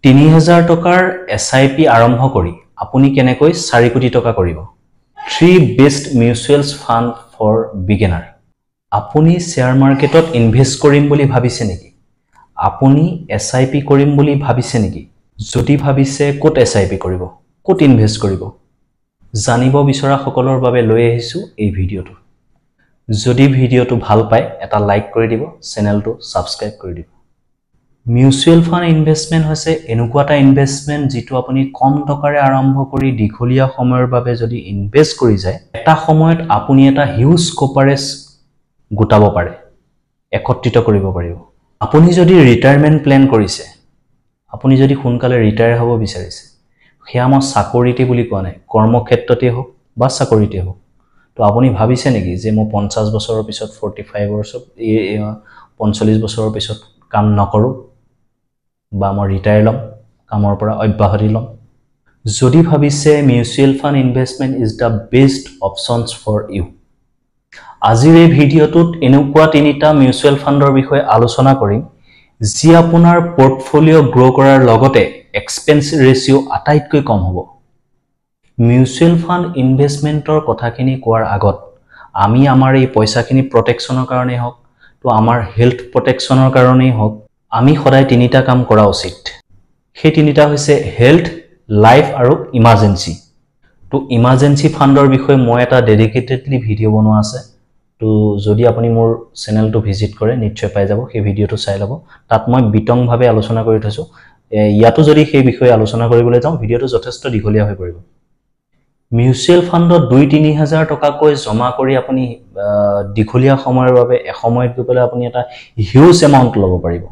3000 টকাৰ এছআইপি আৰম্ভ কৰি আপুনি কেনেকৈ 4 কোটি টকা কৰিব? 3 best mutual fund for beginner. আপুনি শ্বেয়াৰ মাৰ্কেটত ইনভেষ্ট কৰিম বুলি ভাবিছে নেকি? আপুনি এছআইপি কৰিম বুলি ভাবিছে নেকি? যদি ভাবিছে, ক'ত এছআইপি কৰিব, ক'ত ইনভেষ্ট কৰিব জানিব বিচৰাসকলৰ বাবে লৈ আহিছোঁ এই ভিডিঅ'টো। যদি ভিডিঅ'টো ভাল পায়, এটা লাইক কৰি দিব, চেনেলটো ছাবস্ক্ৰাইব কৰি দিব। মিউচুৱেল ফাণ্ড ইনভেষ্টমেণ্ট হৈছে এনেকুৱা এটা ইনভেষ্টমেণ্ট, যিটো আপুনি কম টকাৰে আৰম্ভ কৰি দীঘলীয়া সময়ৰ বাবে যদি ইনভেষ্ট কৰি যায়, এটা সময়ত আপুনি এটা হিউজ কপাৰেজ গোটাব পাৰে, একত্ৰিত কৰিব পাৰিব। আপুনি যদি ৰিটায়াৰমেণ্ট প্লেন কৰিছে, আপুনি যদি সোনকালে ৰিটায়াৰ হ'ব বিচাৰিছে, সেয়া মই চাকৰিতে বুলি কোৱা নাই, কৰ্মক্ষেত্ৰতেই হওক বা চাকৰিতে হওক, তো আপুনি ভাবিছে নেকি যে মই 50 বছৰৰ পিছত, 45 বছৰ, 45 বছৰৰ পিছত কাম নকৰোঁ বা মই ৰিটায়াৰ ল'ম, কামৰ পৰা অব্যাহতি ল'ম? যদি ভাবিছে, mutual fund investment is the best options for you. আজিৰ এই ভিডিঅ'টোত এনেকুৱা তিনিটা মিউচুৱেল ফাণ্ডৰ বিষয়ে আলোচনা কৰিম, যি আপোনাৰ পৰ্টফলিঅ' গ্ৰ' কৰাৰ লগতে এক্সপেঞ্চ ৰেচিঅ' আটাইতকৈ কম হ'ব। মিউচুৱেল ফাণ্ড ইনভেষ্টমেণ্টৰ কথাখিনি কোৱাৰ আগত আমি আমাৰ এই পইচাখিনি প্ৰটেকশ্যনৰ কাৰণেই হওক, তো আমাৰ হেল্থ প্ৰটেকশ্যনৰ কাৰণেই হওক, আমি সদায় তিনিটা কাম কৰা উচিত। সেই তিনিটা হৈছে হেল্থ, লাইফ আৰু ইমাৰ্জেঞ্চি। তো ইমাৰ্জেঞ্চি ফাণ্ডৰ বিষয়ে মই এটা ডেডিকেটেডলি ভিডিঅ' বনোৱা আছে। তো যদি আপুনি মোৰ চেনেলটো ভিজিট কৰে, নিশ্চয় পাই যাব, সেই ভিডিঅ'টো চাই ল'ব। তাত মই বিতংভাৱে আলোচনা কৰি থৈছোঁ। ইয়াতো যদি সেই বিষয়ে আলোচনা কৰিবলৈ যাওঁ, ভিডিঅ'টো যথেষ্ট দীঘলীয়া হৈ পৰিব। মিউচুৱেল ফাণ্ডত 2-3 হাজাৰ টকাকৈ জমা কৰি আপুনি দীঘলীয়া সময়ৰ বাবে এসময়ত গৈ পেলাই আপুনি এটা হিউজ এমাউণ্ট ল'ব পাৰিব।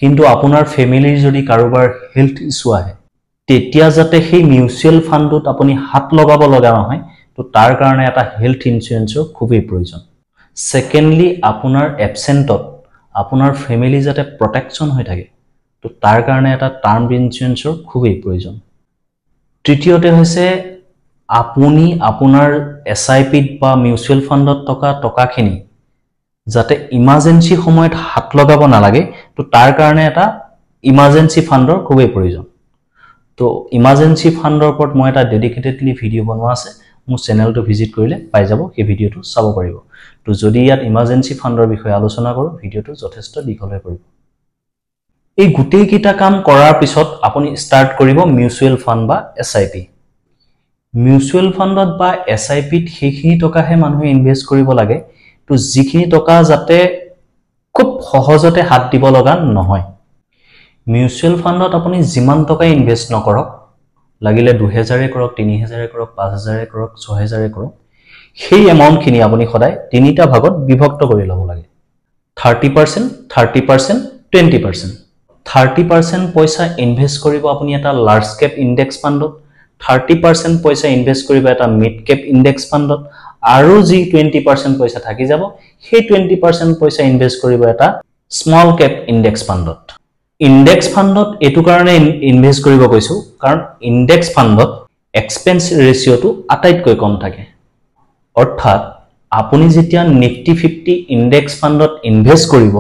কিন্তু আপোনাৰ ফেমিলিৰ যদি কাৰোবাৰ হেল্থ ইছ্যু আহে, তেতিয়া যাতে সেই মিউচুৱেল ফাণ্ডটোত আপুনি হাত লগাব লগা নহয়, তো তাৰ কাৰণে এটা হেল্থ ইঞ্চুৰেঞ্চৰ খুবেই প্ৰয়োজন। ছেকেণ্ডলি, আপোনাৰ এবচেণ্টত আপোনাৰ ফেমিলি যাতে প্ৰটেকশ্যন হৈ থাকে, তো তাৰ কাৰণে এটা টাৰ্ম ইঞ্চুৰেঞ্চৰ খুবেই প্ৰয়োজন। তৃতীয়তে হৈছে, আপুনি আপোনাৰ এছআইপিত বা মিউচুৱেল ফাণ্ডত থকা টকাখিনি যাতে ইমাৰ্জেঞ্চি সময়ত হাত লগাব নালাগে, তো তাৰ কাৰণে এটা ইমাৰ্জেঞ্চি ফাণ্ডৰ খুবেই প্ৰয়োজন। তো ইমাৰ্জেঞ্চি ফাণ্ডৰ ওপৰত মই এটা ডেডিকেটেডলি ভিডিঅ' বনোৱা আছে। মোৰ চেনেলটো ভিজিট কৰিলে পাই যাব, সেই ভিডিঅ'টো চাব পাৰিব। তো যদি ইয়াত ইমাৰ্জেঞ্চি ফাণ্ডৰ বিষয়ে আলোচনা কৰোঁ, ভিডিঅ'টো যথেষ্ট দীঘল হৈ পৰিব। এই গোটেইকেইটা কাম কৰাৰ পিছত আপুনি ষ্টাৰ্ট কৰিব মিউচুৱেল ফাণ্ড বা এছআইপি। মিউচুৱেল ফাণ্ডত বা এছআইপিত সেইখিনি টকাহে মানুহে ইনভেষ্ট কৰিব লাগে, তো যিখিনি টকা যাতে খুব সহজতে হাত দিব লগা নহয়। মিউচুৱেল ফাণ্ডত আপুনি যিমান টকাই ইনভেষ্ট নকৰক লাগিলে, 2000ৰে কৰক, 3000ৰে কৰক, 5000ৰে কৰক, 6000ৰে কৰক, সেই এমাউণ্টখিনি আপুনি সদায় তিনিটা ভাগত বিভক্ত কৰি ল'ব লাগে: 30%, 30%, 20%। 30% পইচা ইনভেষ্ট কৰিব আপুনি এটা লাৰ্জ কেপ ইণ্ডেক্স ফাণ্ডত, 30% পইচা ইনভেষ্ট কৰিব এটা মিড কেপ ইণ্ডেক্স ফাণ্ডত আৰু যি 20% পইচা থাকি যাব, সেই 20% পইচা ইনভেষ্ট কৰিব এটা স্মল কেপ ইণ্ডেক্স ফাণ্ডত। ইণ্ডেক্স ফাণ্ডত এইটো কাৰণে ইনভেষ্ট কৰিব কৈছোঁ, কাৰণ ইণ্ডেক্স ফাণ্ডত এক্সপেঞ্চ ৰেচিঅ'টো আটাইতকৈ কম থাকে। অৰ্থাৎ আপুনি যেতিয়া নিফটি 50 ইণ্ডেক্স ফাণ্ডত ইনভেষ্ট কৰিব,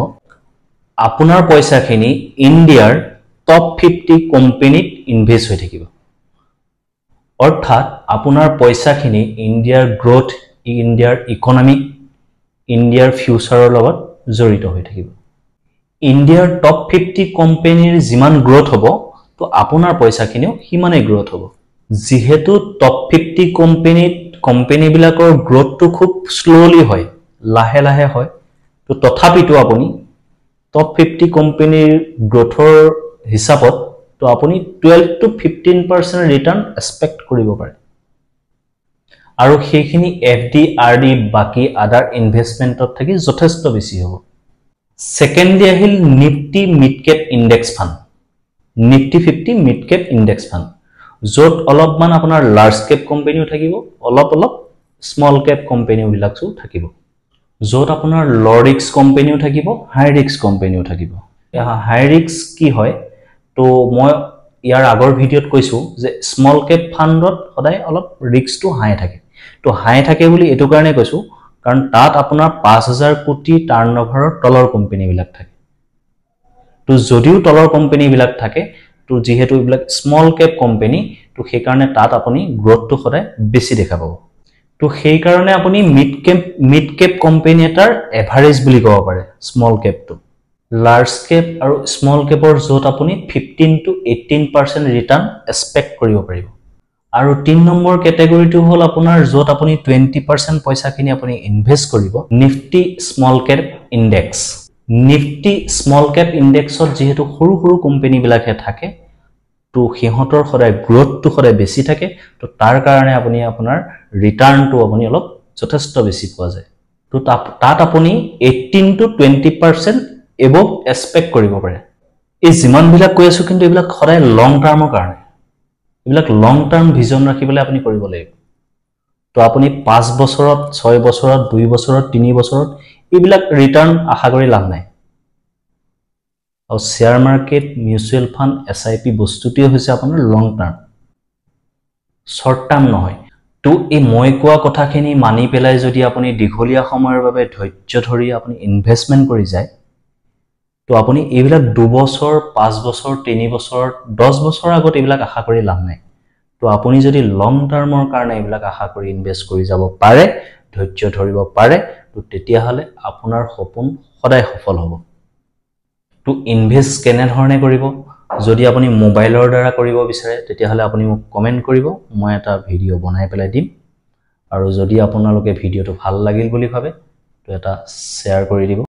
আপোনাৰ পইচাখিনি ইণ্ডিয়াৰ টপ 50 কোম্পেনীত ইনভেষ্ট হৈ থাকিব। অৰ্থাৎ আপোনাৰ পইচাখিনি ইণ্ডিয়াৰ গ্ৰ'থ, ইণ্ডিয়াৰ ইকনমিক, ইণ্ডিয়াৰ ফিউচাৰৰ লগত জড়িত হৈ থাকিব। ইণ্ডিয়াৰ টপ 50 কোম্পেনীৰ যিমান গ্ৰ'থ হ'ব, তো আপোনাৰ পইচাখিনিও সিমানেই গ্ৰ'থ হ'ব। যিহেতু টপ 50 কোম্পেনীত কোম্পেনীবিলাকৰ গ্ৰ'থটো খুব শ্ল'লি হয়, লাহে লাহে হয়, তো তথাপিতো আপুনি টপ 50 কোম্পেনীৰ গ্ৰ'থৰ হিচাপত তো আপুনি 12 to 15% return expect কৰিব পাৰে আৰু সেইখিনি এফডি, আৰডি, বাকী আদাৰ ইনভেষ্টমেণ্টত থাকি যথেষ্ট বেছি হ'ব। ছেকেণ্ডলি আহিল Nifty mid cap index fund, Nifty 50 mid cap index fund, য'ত অলপমান আপোনাৰ লাৰ্জ কেপ কোম্পেনীও থাকিব, অলপ অলপ স্মল কেপ কোম্পেনীবিলাকো থাকিব, য'ত আপোনাৰ ল' ৰিস্ক কোম্পেনীও থাকিব, হাই ৰিস্ক কোম্পেনীও থাকিব। হাই ৰিস্ক কি হয়, তো মই ইয়াৰ আগৰ ভিডিঅ'ত কৈছোঁ যে স্মল কেপ ফাণ্ডত সদায় অলপ ৰিস্কটো হাই থাকে। তো হাই থাকে বুলি এইটো কাৰণে কৈছোঁ, কাৰণ তাত আপোনাৰ 5000 কোটি টাৰ্ণ অভাৰৰ তলৰ কোম্পেনীবিলাক থাকে। তো যদিও তলৰ কোম্পেনীবিলাক থাকে, তো যিহেতু এইবিলাক স্মল কেপ কোম্পেনী, তো সেইকাৰণে তাত আপুনি গ্ৰ'থটো সদায় বেছি দেখা পাব। তো সেইকাৰণে আপুনি মিড কেপ কোম্পেনী এটাৰ এভাৰেজ বুলি ক'ব পাৰে স্মল কেপটো। লাৰ্জ কেপ আৰু স্মল কেপৰ য'ত আপুনি 15 to 18% return expect কৰিব পাৰিব। আৰু 3 নম্বৰ কেটেগৰীটো হ'ল আপোনাৰ য'ত আপুনি 20% পইচাখিনি আপুনি ইনভেষ্ট কৰিব, Nifty small cap index. Nifty small cap ইণ্ডেক্সত যিহেতু সৰু সৰু কোম্পেনীবিলাকহে থাকে, তো সিহঁতৰ সদায় গ্ৰ'থটো সদায় বেছি থাকে। তো তাৰ কাৰণে আপুনি আপোনাৰ ৰিটাৰ্ণটো আপুনি অলপ যথেষ্ট বেছি পোৱা যায়। তো তাত আপুনি 18 to 20% above expect কৰিব পাৰে। এই যিমানবিলাক কৈ আছোঁ কিন্তু এইবিলাক সদায় লং টাৰ্মৰ কাৰণে, এইবিলাক লং টাৰ্ম ভিজন ৰাখি পেলাই আপুনি কৰিব লাগিব। তো আপুনি 5 বছৰত, 6 বছৰত, 2 বছৰত, 3 বছৰত এইবিলাক ৰিটাৰ্ণ আশা কৰি লাভ নাই। আৰু share market, mutual fund, SIP বস্তুটোৱে হৈছে আপোনাৰ লং টাৰ্ম, শ্বৰ্ট টাৰ্ম নহয়। তো এই মই কোৱা কথাখিনি মানি পেলাই যদি আপুনি দীঘলীয়া সময়ৰ বাবে ধৈৰ্য ধৰি আপুনি ইনভেষ্টমেণ্ট কৰি যায়, তো আপুনি এইবিলাক 2 বছৰ, 5 বছৰ, 3 বছৰ, 10 বছৰৰ আগত এইবিলাক আশা কৰি লাভ নাই। তো আপুনি যদি লং টাৰ্মৰ কাৰণে এইবিলাক আশা কৰি ইনভেষ্ট কৰি যাব পাৰে, ধৈৰ্য ধৰিব পাৰে, তো তেতিয়াহ'লে আপোনাৰ সপোন সদায় সফল হ'ব। তো ইনভেষ্ট কেনেধৰণে কৰিব, যদি আপুনি মোবাইলৰ দ্বাৰা কৰিব বিচাৰে, তেতিয়াহ'লে আপুনি মোক কমেণ্ট কৰিব, মই এটা ভিডিঅ' বনাই পেলাই দিম। আৰু যদি আপোনালোকে ভিডিঅ'টো ভাল লাগিল বুলি ভাবে, তো এটা শ্বেয়াৰ কৰি দিব।